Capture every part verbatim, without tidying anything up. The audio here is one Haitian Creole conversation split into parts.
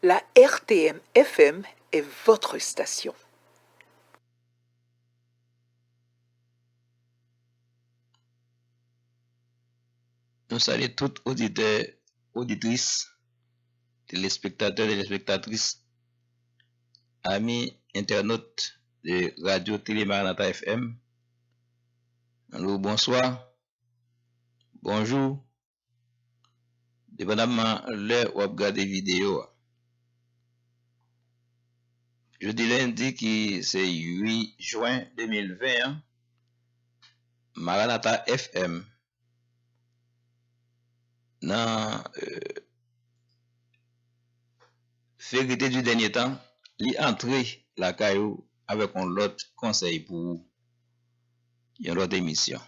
La R T M F M est votre station. Nou salye tout oditè, oditris, telespektatè, telespektatris, ami entènot de Radio Télé Maranatha F M. Nou di w bonswa, bonjou, depandamman lè w ap gade videyo a. Jodi lendi ki se uit jen de mil ven an, Maranatha F M nan euh, Vérité du Dernier Temps, li antre lakay ou avèk yon lòt konsèy pou ou, yon lòt emisyon.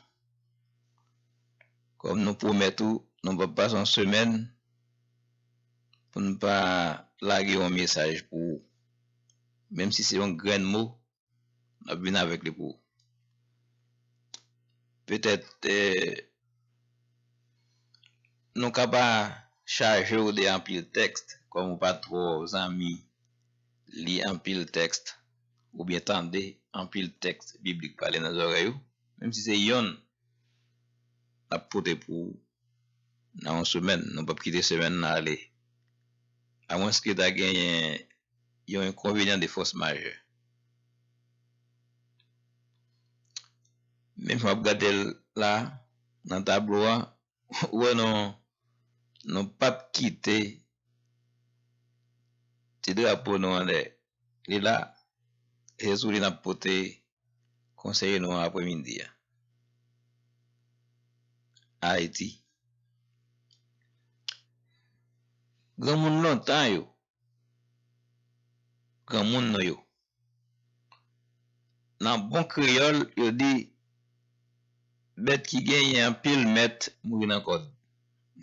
Kòm nou pwomèt ou, nou p ap pase yon semèn pou n pa lage yon mesaj pou ou. Menm si se yon grenn mo, n ap vin avèk li pou ou. Petèt eh, nou ka pa chaje w de anpil tèks, kòm ou pa twò zanmi li anpil tèks oubyen tande anpil tèks biblik pale nan zòrèy ou, menm si se yonn n ap pote pou ou nan yon semèn, nou p ap kite semèn nan ale. Amwenske ta genyen yon enkonvenyan de fòs majè. Men jan w ap gade l la, nan tablo a, ou wè nou, nou p ap kite ti drapo nou anlè. Li la, se sou li n ap pote konsèy nou aprèmidi a. Ayiti. Granmoun lontan yo, granmoun nou yo. Nan bon kreyòl, yo di, bèt ki genyen anpil mèt mouri nan kòd.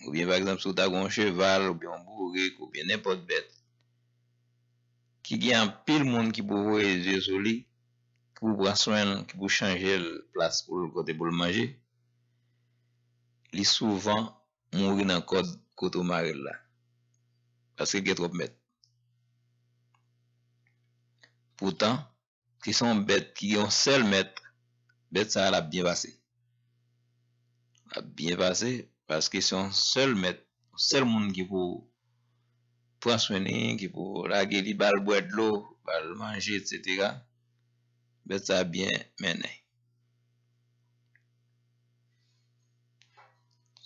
Oubyen, pa egzanp, si w ta gen yon cheval, oubyen yon bourik, oubyen nenpòt bèt, ki gen anpil moun ki pou voye zye sou li, ki pou pran swen l, ki pou chanje l plas pou l, kote pou l manje, li souvan mouri nan kòd kote w mare l la. Paske l gen twòp mèt. Poutan, si se yon bèt ki gen yon sèl mèt, bèt sa a l ap byen pase. L ap byen pase paske se yon sèl mèt, yon sèl moun ki pou pran swen li, ki pou lage li, ba l bwè dlo, ba l manje, etsetera. Bèt sa a byen mennen.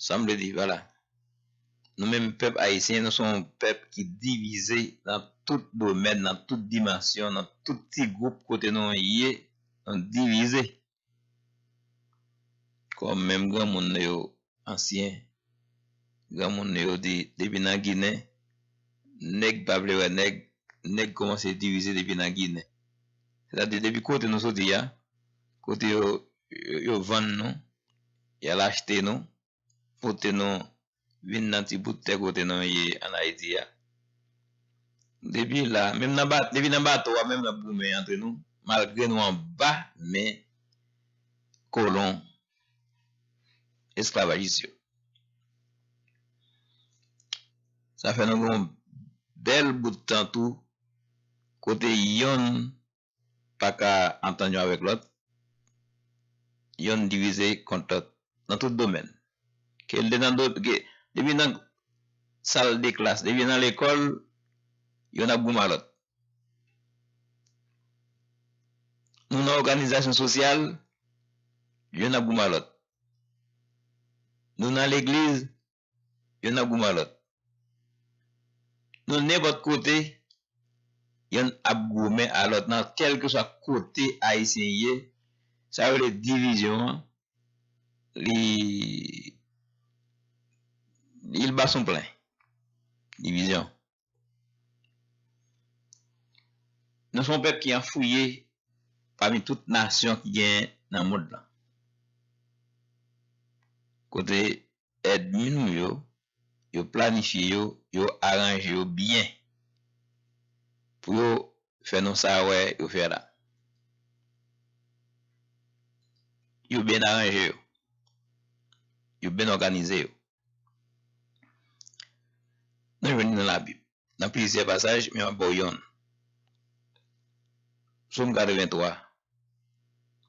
Sa m vle di, vwala. Nou menm pèp ayisyen, nou se yon pèp ki divize nan tout domèn, nan tout dimansyon, nan tout ti gwoup kote nou ye, nou divize. Kòm menm granmoun nou yo, ansyen granmoun nou yo di, depi nan Ginen, nèg pa vle wè nèg, nèg kòmanse divize depi nan Ginen. Sètadi, depi kote nou soti a, kote yo, yo, yo vann nou, y al achte nou, pote nou vin nan ti bout tè kote nou ye ann Ayiti a. Depi la, menm nan ba, depi nan bato a, menm n ap goumen antre nou, malgre nou anba men kolon esklavajis yo. Sa fè nou gen yon bèl bout tan tou kote yonn pa ka antann yo avèk lòt, yonn divize kont lòt nan tout domèn. Ke l te nan do, ke, depi nan sal de klas, depi nan lekòl, yonn ap goumen a lòt. Nou nan òganizasyon sosyal, yonn ap goumen a lòt. Nou nan legliz, yonn ap goumen a lòt. Nou nenpòt kote, yonn ap goumen a lòt nan kèlkeswa kote ayisyen ye. Sa yo rele divizyon an, li, il bat son plein. Divizyon. Nou se yon pèp ki anfouye pami tout nasyon ki genyen nan mond lan. Kote ènmi nou yo, yo planifye yo, yo aranje yo byen pou yo fè nou sa wè yo fè la. Yo byen aranje yo. Yo byen òganize yo. Nou jwenn li nan Labib. nan plizyè pasaj, men m ap ba w yonn. Sòm katrevenntwa,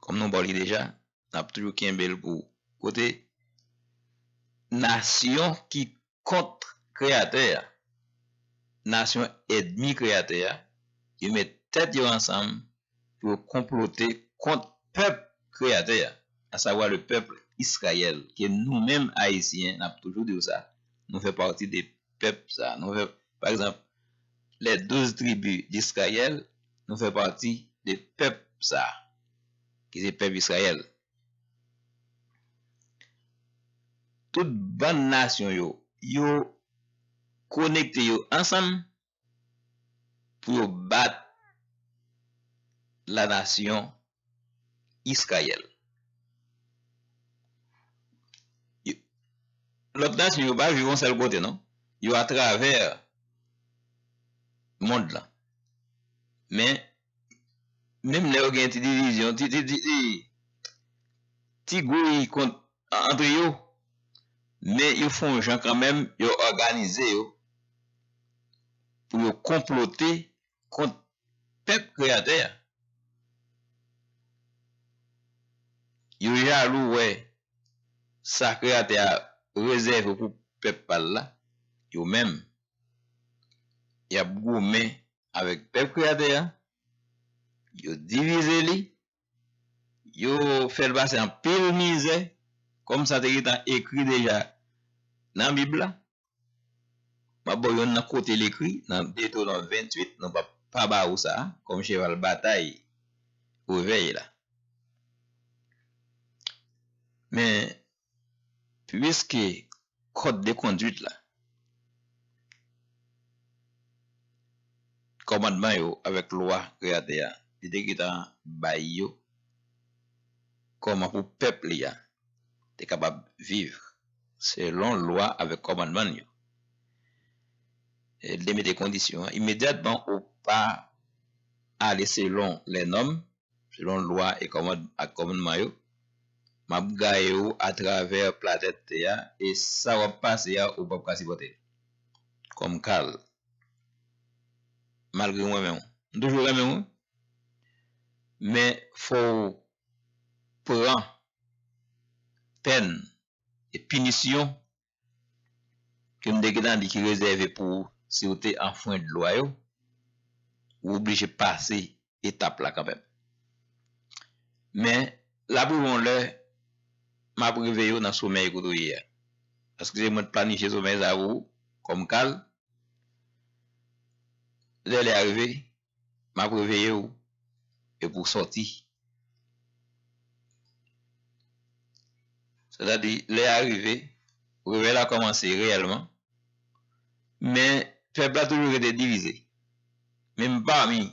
kòm nou ba w li deja, n ap toujou kenbe l pou kote nasyon ki kont Kreyatè a, nasyon ènmi Kreyatè a, yo met tèt yo ansanm pou yo konplote kont pèp Kreyatè a, asavwa le pèp Izrayèl, ke nou menm Ayisyen, n ap toujou di w sa, nou fè pati de pèp sa. Nou fè, pa egzanp, les douze tribus d'Israël, nou fè pati de pèp sa, ki se pèp Izrayèl. Tout bann nasyon yo, yo konekte yo ansanm pou yo bat la nation Israël. Yo, lòt nasyon yo pa viv yon sèl kote, non. Yo atravè mond lan. Men, menm lè yo gen ti divizyon, ti, ti, ti, ti, ti gouy kont, antre yo, men yo fè yon jan kanmenm, yo òganize yo pou yo konplote kont pèp Kreyatè a. Yo jalou wè sa Kreyatè a rezève pou pèp pa l la, yo menm, y ap goumen avèk pèp Kreyatè a, yo divize li, yo fè l pase anpil mizè, kòm sa te gentan ekri deja nan Bib la. M ap ba w yonn nan kote l ekri, nan Detewonòm venntuit, nou p ap pa ba ou sa, kòm cheval batay revèy la. Men, piske kòd de konduit la, kòmandman yo avèk lwa Kreyatè a, li te gentan bay yo, kòman pou pèp li a te kapab viv selon lwa avèk kòmandman l yo. E li te mete kondisyon an, imedyatman ou pa ale selon lènòm, selon lwa e kòmand-, ak kòmandman yo, m ap gaye w atravè planèt tè a, e sa w ap pase a, ou p ap ka sipòte l. Kòm kal, malgre m renmen w, m toujou renmen w, men fò w pran pèn e pinisyon ke m te gentan di ki rezève pou ou si w te anfrenn lwa yo, ou oblije pase etap la kanmenm. Men, l ap rive yon lè, m ap reveye w nan somèy kote w ye a. Paske se mwen t planifye somèy sa pou ou, kòm kal. Lè, lè a rive, m ap reveye w, epi w sòti. Sètadi, lè a rive, revèy la kòmanse reyèlman, men pèp la toujou rete divize. Menm pami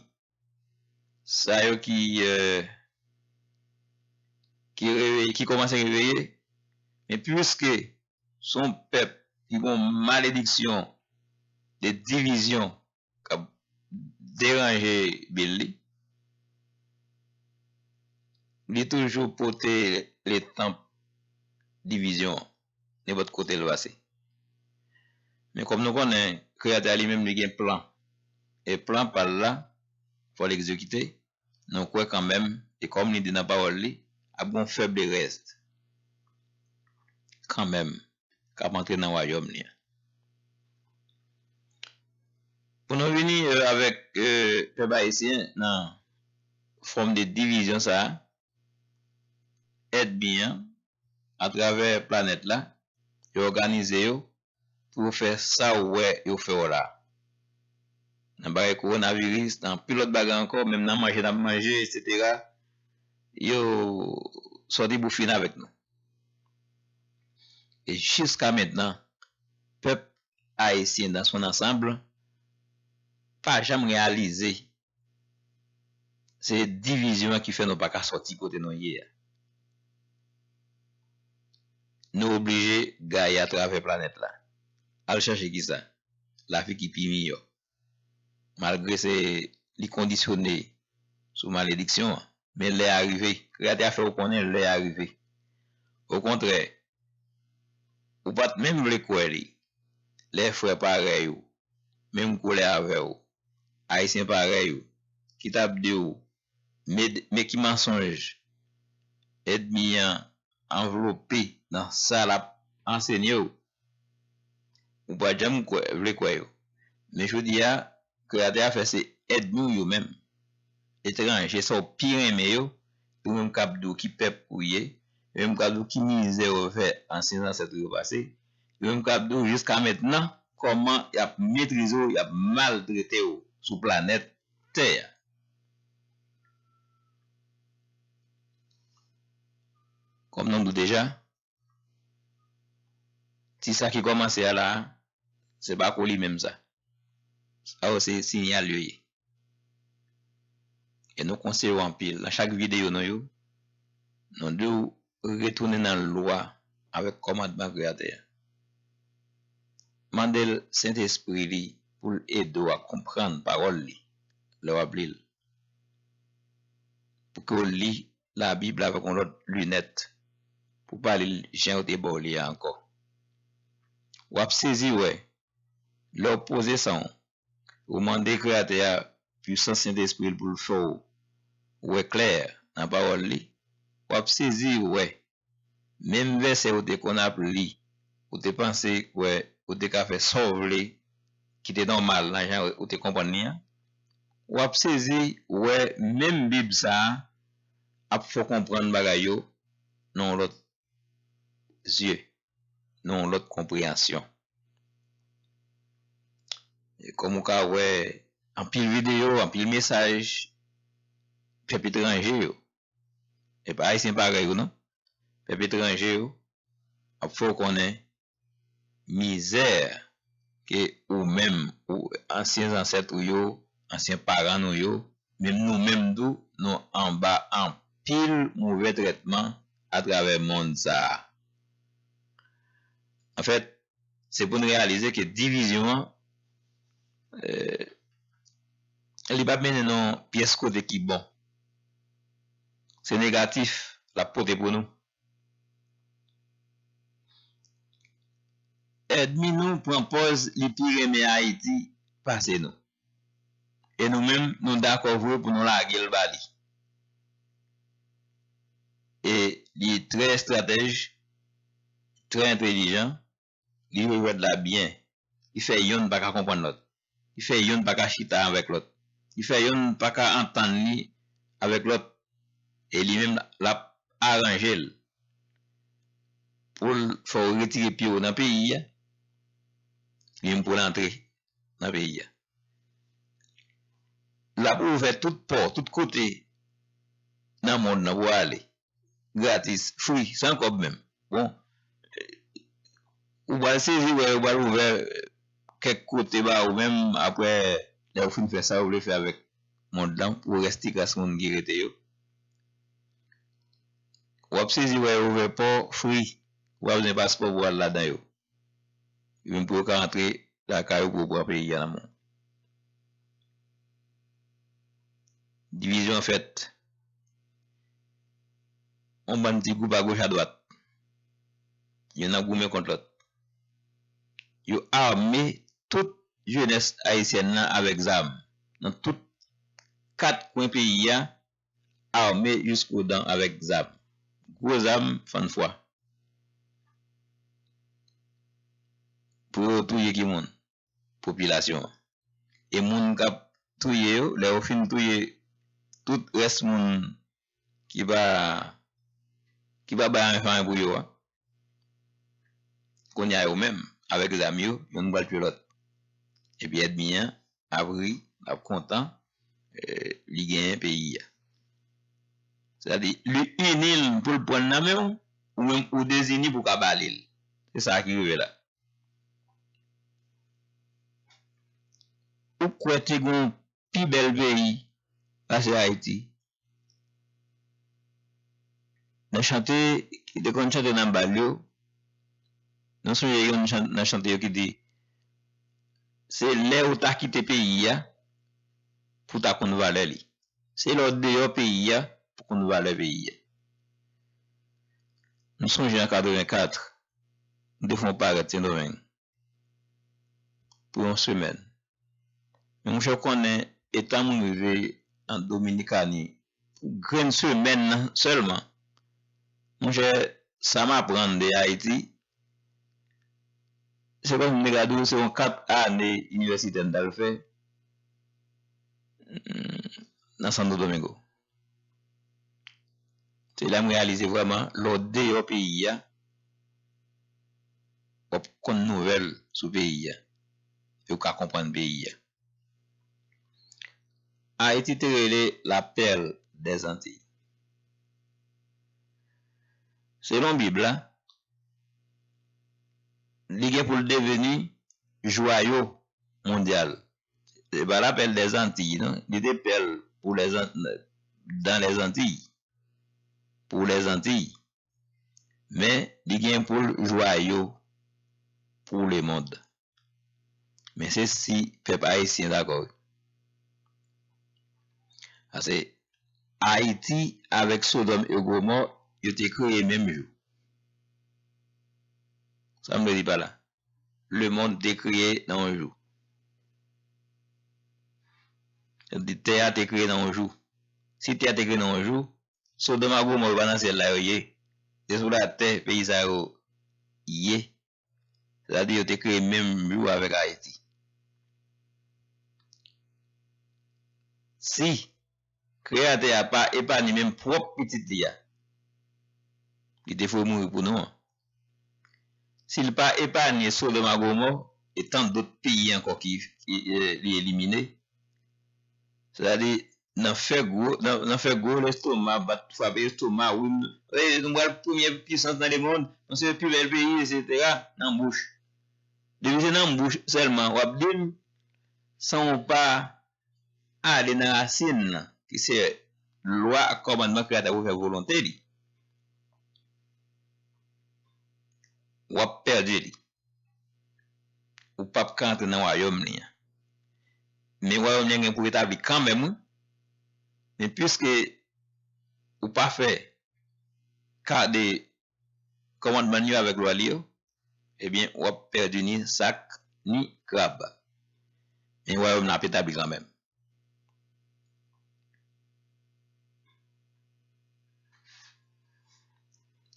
sa yo ki, euh, ki reveye, ki kòmanse reveye, men piske se yon pèp ki gen yon malediksyon de divizyon k ap deranje bil li, li toujou pote letanp divizyon an, nenpòt kote l pase. Men kòm nou konnen, Kreyatè a li menm li gen plan. E plan pa l la, fò l egzekite. Nou kwè kanmenm, e kòm li di nan pawòl li, ap gen yon fèb de rès kanmenm k ap antre nan wayòm li an. Pou nou vini, euh, avèk, euh, pèp ayisyen nan fòm de divizyon sa a, ènmi an, atravè planèt la, yo òganize yo pou yo fè sa w wè yo fè w la. Nan bagay kowonaviris, nan anpil lòt bagay ankò, menm nan manje n ap manje, etsetera, yo sòti pou fini avèk nou. E jiska mentnan, pèp ayisyen dans son ensemble pa janm reyalize se divizyon an ki fè nou pa ka sòti kote nou ye a. Nou oblije gaye atravè planèt la. Al chache kisa? Lavi ki pi miyò. Malgre se li kondisyone sou malediksyon an, men lè a rive. Kreyatè a fè w konnen lè a rive. Okontrè, ou pa t menm vle kwè li. Lè frè parèy ou menm koulè avè w, Ayisyen parèy ou, ki t ap di w, men, men ki mansonj ènmi an anvlope nan sa l ap ansenye w, ou pa t janm kwè, vle kwè yo. Men jodi a, Kreyatè a fè se ènmi w yo menm. Etranje, sa w pi renmen yo, yo menm k ap di w ki pèp ou ye, yo menm k ap di w ki mizè w fè ansyen zansèt ou yo pase, yo menm k ap di w jiska mentnan kòman y ap metrize w, y ap maltrete w sou planèt tè a. Kòm nou di w deja, ti sa ki kòmanse a la a, se pa kou li menm sa. Sa yo se siyal yo ye. E nou konseye w anpil. Nan chak videyo nou yo, nou di w retounen nan lwa avèk kòmandman Kreyatè a. Mande l Sentespri li pou l ede w a konprann pawòl li lè w ap li l. Pou ke w li Labib la avèk yon lòt linèt, pou w pa li l jan yo te ba w li a ankò. W ap sezi wè, lè w poze san w, ou mande Kreyatè a pisans Sentespri l pou l fè w wè klè nan pawòl li, w ap sezi wè menm vèsè ou te konn ap li, ou te panse kwè ou te ka fè sa w vle, ki te nòmal nan jan ou te konprann li an, w ap sezi wè menm Bib sa a ap fè w konprann bagay yo nan yon lòt zye, nan yon lòt konpreyansyon. E kòm ou ka wè, anpil videyo, anpil mesaj, pèp etranje yo, e pa Ayisyen parèy ou non, pèp etranje yo ap fè w konnen mizè ke ou menm, ou, ansyen zansèt ou yo, ansyen paran nou yo, menm nou menm tou, nou anba anpil move trètman atravè mond sa a. Anfèt, se pou n reyalize ke divizyon an, eh, li p ap mennen n yon pyès kote ki bon. Se negatif l ap pote pou nou. Ènmi nou pran pòz li pi renmen Ayiti pase nou. E nou menm, nou dakò vre pou nou lage l ba li. E li trè estratèj, trè entèlijan, li jwe jwèt la byen. Li fè yonn pa ka konprann lòt. Li fè yonn pa ka chita avèk lòt. Li fè yonn pa ka antann li avèk lòt. E li menm, l ap aranje l pou l fè w retire pye w nan peyi a. Li menm pou l antre nan peyi a. L ap ouvè tout pò, tout kote nan mond nan pou w ale. Gratis, free, san kòb menm. Bon, ou pral sezi wè yo pral ouvè kèk kote ba ou menm, apre lè ou fin fè sa ou vle fè avèk mond lan, pou rès ti kras moun ki rete yo. W ap sezi wè yo ouvè pò free, ou pa bezwen paspò pou al ladan yo. Yo menm pou yo ka antre lakay ou pou yo pran peyi a nan men w. Divizyon fèt. Yon bann ti gwoup agoch adwat. Yonn ap goumen kont lòt. Yo ame tout jenès ayisyèn nan avèk zam. Nan tout kat kwen peyi a, ame jiskodan avèk zam. Gwo zam, fann fwa. Pou yo touye ki moun? Popilasyon an. E moun k ap touye yo, lè yo fin touye tout rès moun ki pa, ki pa bay anyen pou yo a, kounye a yo menm, avèk zam yo, yonn pral tchwe lòt. Epi ènmi an ap ri, l ap kontan, eh, li genyen peyi a. Sètadi, li ini l pou l pran l nan men w, ou menm ou dezini pou w ka ba li l. Se sa ki rive la. Ou kwè te gen yon pi bèl peyi pase Ayiti? Nan chante ki te konn chante nan bal yo, nou sonje yonn chan-, nan chante yo ki di, se lè ou ta kite peyi a pou w ta konn valè li. Se lè w deyò peyi a pou w konn valè peyi a. M sonje an katrevenkat, m te fè yon parèt Sendomeng pou yon semèn. Men monchè, ou konnen, etan moun rive an Dominikani pou grenn semèn nan sèlman, monchè, sa m aprann de Ayiti, se kòmsi m te ka di w se yon kat ane inivèsitè m t al fè, mm, nan Santo Domingo. Se la m reyalize vrèman, lè w deyò peyi a, w ap konn nouvèl sou peyi a, e w ka konprann peyi a. Ayiti te rele la perle des Antilles. Selon Bib la, li gen pou l deveni jwayo mondyal. Se pa la perle des Antilles, non. Li te pèl pou les An-, dans les Antilles. Pour les Antilles. Men, li gen pou l jwayo pour le monde. Men se si pèp ayisyen dakò, wi. Paske Ayiti avèk Sodòm e Gomò, yo te kreye menm jou. Sa m vle di pa la? Lemonn te kreye nan yon jou. Yo di tè a te kreye nan yon jou. Si tè a te kreye nan yon jou, Sodòm ak Gomò yo pa nan syèl la yo ye. Se sou latè peyi sa yo ye. Sètadi yo te kreye menm jou avèk Ayiti. Si Kreyatè a pa epanye menm pwòp pitit li a, li te fouye mouri pou nou an, si l pa epanye Sodòm ak Gomò e tant dòt peyi ankò ki, ki, eh, li elimine, sètadi nan fè gwo, nan, nan fè gwo lestoma, bat, frape lestoma, wi, m, wi, nou pral premyè pisans nan lemonn, nou se pi bèl peyi, etsetera, nan bouch. Depi se nan bouch sèlman w ap di l, san w pa ale nan rasin nan, ki se lwa ak kòmandman Kreyatè a pou fè volonte li, w ap pèdi li. Ou p ap ka antre nan wayòm li an. Men wayòm li an gen pou etabli kanmenm, wi. Men piske ou pa fè ka de kòmandman li yo avèk lwa li yo, ebyen, w ap pèdi ni sak, ni krab. Men wayòm nan ap etabli kanmenm.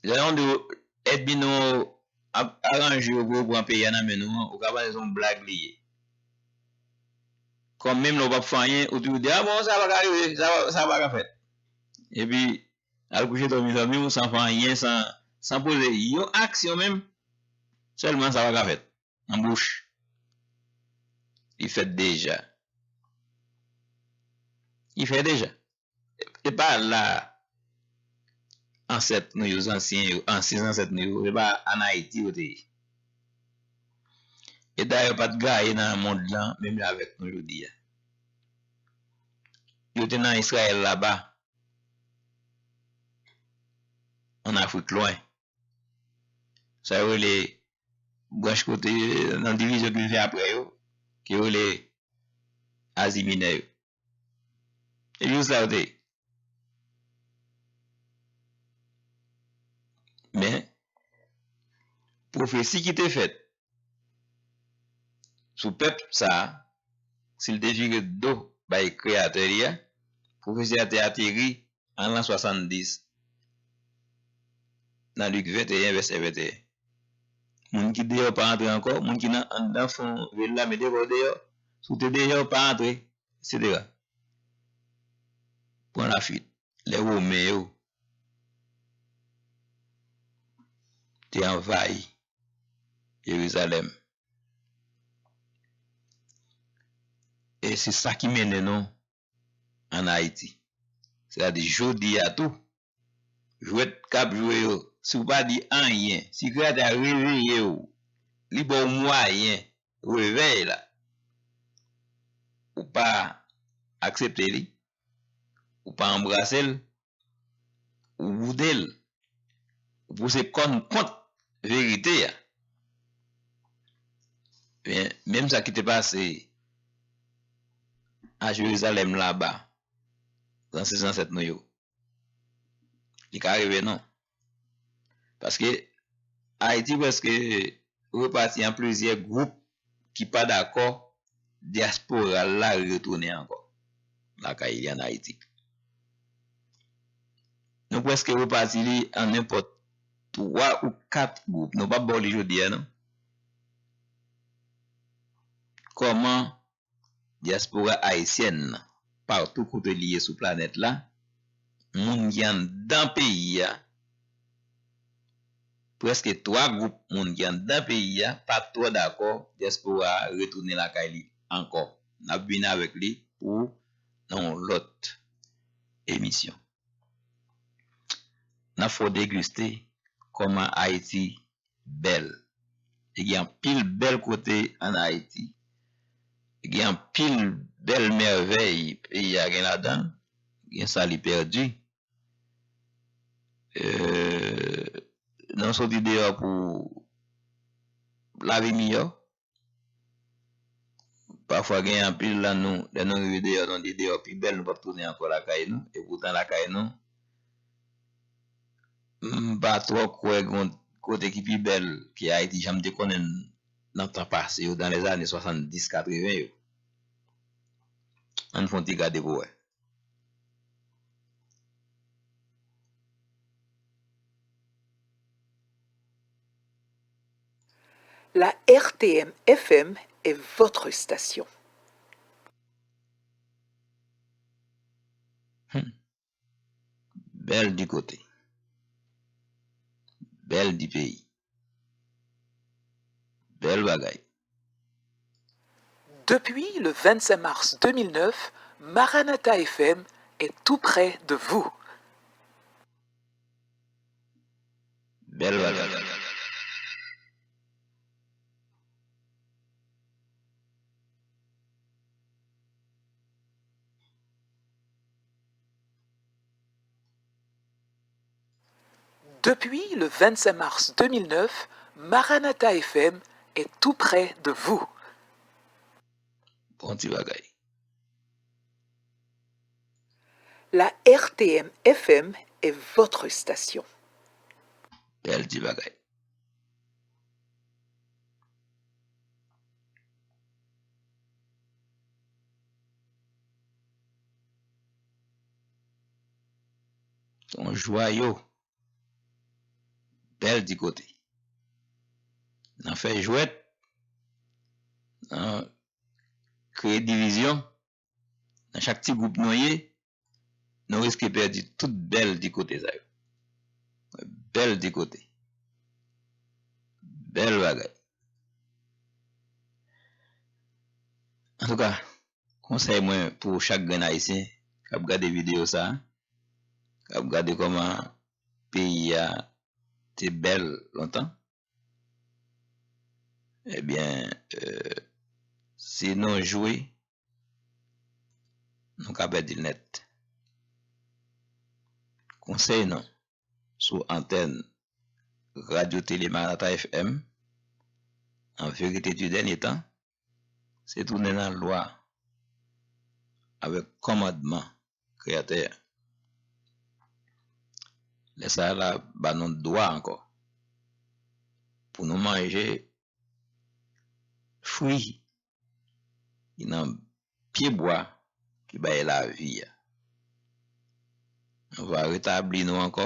Lè yon di w ènmi nou ap aranje yo pou yo pran peyi a nan men nou an, ou ka panse se yon blag li ye. Kòm menm lè w p ap fè anyen, ou toujou di, "A bon, sa pa ka rive, sa, sa pa ka fèt." Epi, al kouche dòmi, dòmi, ou san fè anyen, san, san poze yon aksyon menm, sèlman sa pa ka fèt. Nan bouch. Li fèt deja. Li fèt deja. E pa la ansèt nou yo, zansyen yo, ansyen zansèt nou yo, e pa ann Ayiti yo te ye. E dayè yo pa t gaye nan mond lan, menm jan avèk nou jodi a. Yo te nan Izrayèl laba, ann Afrik lwen. Sa yo rele branch kote, nan divizyon ki vin fè apre yo, ki yo rele Azi Minè yo. E jis la yo te ye. Men, pwofesi ki te fèt sou pèp sa a, si l te vire do bay Kreyatè li a, pwofesi a te ateri an lan swasanndis, nan Lik venteyen, vèsè venteyen. Moun ki deyò pa antre ankò, moun ki nan anndan fon vil la, mete kò w deyò, si w te deyò, pa antre, etsetera. Pran lafuit. Lè Women yo te anvayi Jerizalèm. E se sa ki mennen nou ann Ayiti. Sètadi jodi a tou, jwèt k ap jwe yo, si w pa di anyen, si Kreyatè a reveye w, li ba w mwayen revèy la, ou pa aksepte li, ou pa anbrase l, ou boude l, ou pouse kò n kont verite a. Byen, menm sa ki te pase a Jerizalèm laba, zansè zansèt nou yo, li ka rive nou. Paske Ayiti prèske repati an plizyè gwoup ki pa dakò dyaspora l la retounen ankò lakay li ann Ayiti. Nou prèske repati li an nenpòt twa ou kat gwoup. Nou p ap ba w li jodi a, non. Kòman dyaspora ayisyèn nan, patou kote li ye sou planèt la, moun ki anndan peyi a, prèske twa gwoup moun ki anndan peyi a pa twò dakò dyaspora a retounen lakay li ankò. N ap vin avèk li pou nan yon lòt emisyon. N ap fè w degiste kòman Ayiti bèl. Li gen anpil bèl kote ann Ayiti. Li gen anpil bèl mèvèy peyi a gen ladan l. Gen sa li pèdi. Euh, nou soti deyò pou lavi miyò. Pafwa gen anpil nan nou, lè nou rive deyò, nou di deyò pi bèl, nou p ap tounen ankò lakay nou. Epoutan lakay nou, m pa twò kwè gen yon kote ki pi bèl ke Ayiti janm te konnen l nan tan pase yo, dans les années soixante-dix, quatre-vingts yo. Ann fè yon ti gade pou wè. La R T M F M est votre station. Hmm. Bèl di kote. Bèl di peyi. Bèl bagay. Depuis le vingt-cinq mars deux mille neuf, Maranatha F M est tout près de vous. Bèl bagay. Depuis le vingt-cinq mars deux mille neuf, Maranatha F M est tout près de vous. Bon ti bagay. La R T M F M est votre station. Bèl ti bagay. Yon jwayo. Bèl ti kote. Nan fè jwèt, nan kreye divizyon, nan chak ti gwoup nou ye, nou riske pèdi tout bèl ti kote sa yo. Bèl ti kote. Bèl bagay. Antouka, konsèy mwen pou chak grenn Ayisyen k ap gade videyo sa a, k ap gade kòman peyi a te bèl lontan, ebyen, euh, si nou jwe, nou ka pèdi l nèt. Konsèy nou sou antèn Radyo Tele Maranatha F M, an verite di dènye tan, se tounen nan lwa avèk kòmandman Kreyatè a. Lè sa a, l a ba nou dwa ankò pou nou manje fwi ki nan pyebwa ki bay lavi a. Nou va retabli nou ankò.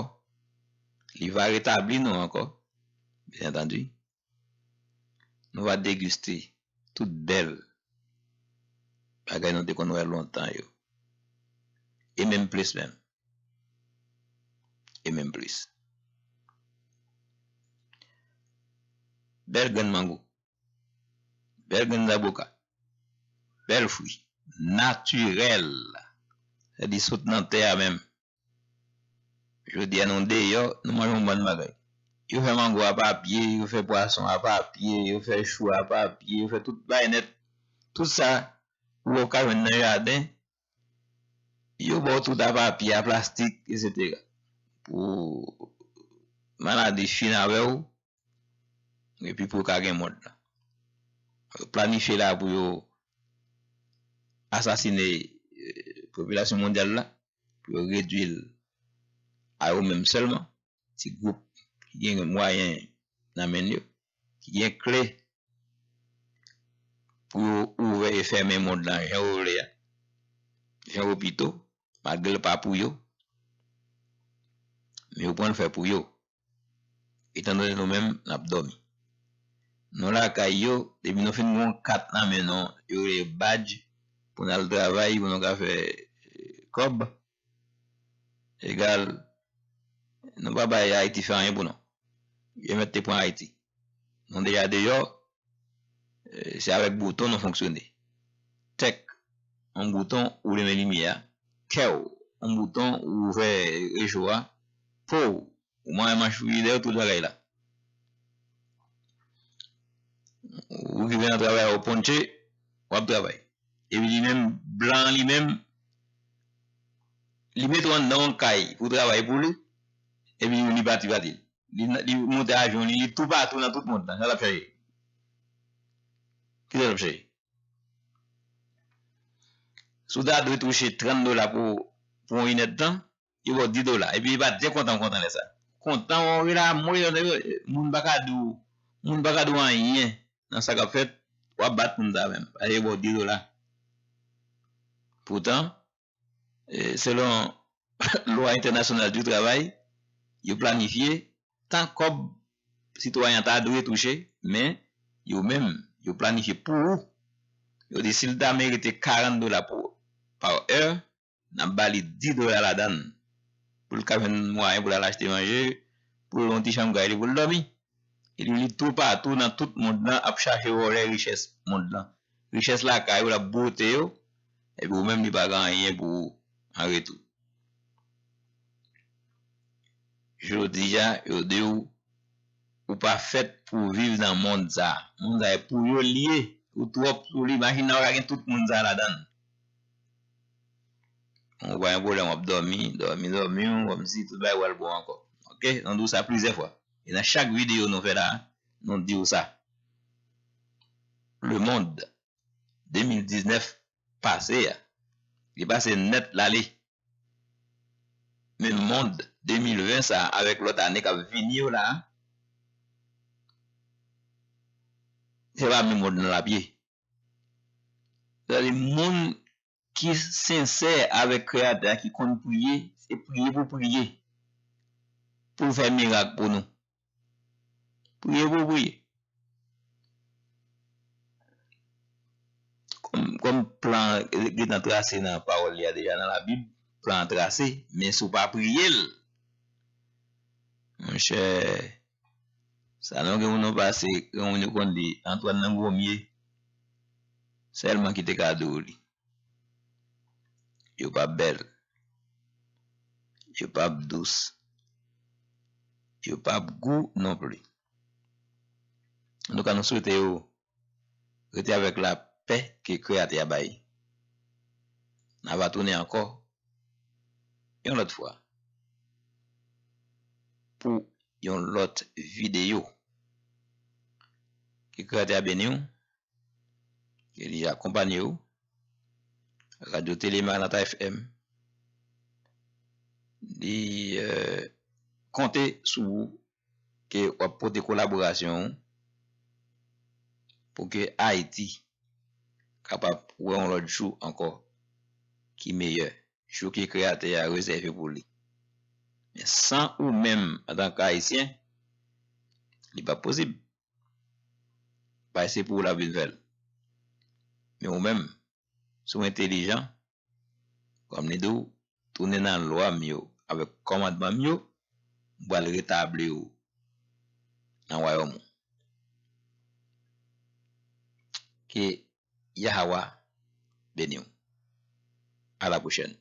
Li va retabli nou ankò, byen antandi. Nou va degiste tout bèl bagay nou te konn wè lontan yo. E menm plis menm. E menm plis. Bèl grenn mango. Bèl grenn zaboka. Bèl fwi. Natirèl. Sa di sot nan tè a menm. Jodi a nou deyò, nou manje yon bann bagay. Yo fè mango a papye, yo fè pwason a papye, yo fè chou a papye, yo fè tout bagay nèt. Tout sa ou wè w ka jwenn nan jaden, yo ba w tout a papye, a plastik, etsetera. Pou maladi fin avè w, epi pou yo ka gen mond lan. Yo planifye la pou yo asasine, eh, popilasyon mondyal la, pou yo redui l a yo menm sèlman, ti gwoup ki gen mwayen nan men yo, ki gen kle pou yo ouvè e fèmen mond lan jan yo vle a, jan yo pito, malgre l pa pou yo, men yo pran l fè pou yo. Etandone nou menm, n ap dòmi. Nou lakay yo, depi nou fin gen yon kat nan men nou, yo rele badj, pou n al travay, pou nou ka fè, eh, kòb, egal, nou pa bay Ayiti fè anyen pou nou. Yo mèt te pran Ayiti. Nou deja deyò, eh, se avèk bouton nou fonksyone. Tèk, yon bouton ou limen limyè a. Kè w, yon bouton ou ouvè recho a. Po w, ou manyen manch frijidè, tout bagay la. Ou rive nan travay, ou ponche, w ap travay. Epi li menm, blan an li menm, li mete w anndan yon kay pou w travay pou li, epi li pati pati. Li, li monte avyon li, li toupatou nan tout mond lan. Sa l ap chache? Kisa l ap chache? Si w ta dwe touche trant dola pou, pou yon inèdtan, yo ba w dis dola. Epi li pa t jan kontan, kontan lè sa. Kontan, ou rele a mwen, moun pa ka di w, moun pa ka di w anyen nan sa k ap fèt, w ap bat moun sa menm. Paske yo ba w dis dola. Poutan, eh, selon lwa entènasyonal di travay, yo planifye tan kòb sitwayen an ta dwe touche, men yo menm, yo planifye pou ou. Yo di si l ta merite karant dola pou, pa è, n ap ba li dis dola ladan l, pou l ka jwenn mwayen pou l al achte manje, pou l gen yon ti chanm kay li pou l dòmi. Epi li toupatou nan tout mond lan ap chache vòlè richès mond lan. Richès lakay ou, l ap bwote yo, epi ou menm li pa gen anyen pou ou an retou. Jodi a, yo di w, ou pa fèt pou w viv nan mond sa a. Mond sa a e pou yo l ye. Ou twòp sou li. Machin nan pa ka gen tout moun sa a ladan l. Ou pa gen pwoblèm, w ap dòmi, dòmi, dòmi, w ap si tout bagay pral bon ankò. Oke? Nou di w sa plizyè fwa. E nan chak videyo nou fè la, nou di w sa. Le monde de mil diznèf pase a, li pase nèt l ale. Men mond de mil ven sa a, avèk lòt ane k ap vini yo la a, se pa menm mond lan l ap ye. Sa vle di, moun ki sensè avèk Kreyatè a, ki konn priye, se priye pou priye, pou l fè mirak pou nou. Priye pou priye. Kòm, kòm plan an gentan trase nan pawòl li a deja nan Labib, plan an trase, men si w pa priye l, monchè, sa nou gen pou nou pase, gen moun yo konn di Antoine nan Gwomye, sèlman ki te ka di w li. Yo p ap bèl. Yo p ap dous. Yo p ap gou non plis. Antouka, nou swete yo rete avèk lapè ke Kreyatè a bay. N a va tounen ankò yon lòt fwa pou yon lòt videyo. Ke Kreyatè a beni w. Ke li akonpanye w. Radyo Tele Maranatha F M, li, eh, konte sou ou ke w ap pote kolaborasyon w pou ke Ayiti kapab wè yon lòt jou ankò ki meyè, jou ke Kreyatè a rezève pou li. Men san ou menm, antanke Ayisyen, li p ap posib. Bay se pou w l ap vin fè l. Men ou menm, si w entelijan, kòm li di w, tounen nan lwa m yo avèk kòmandman m yo, m pral retabli w nan wayòm ou. Ke Yahawah beni w. À la prochaine.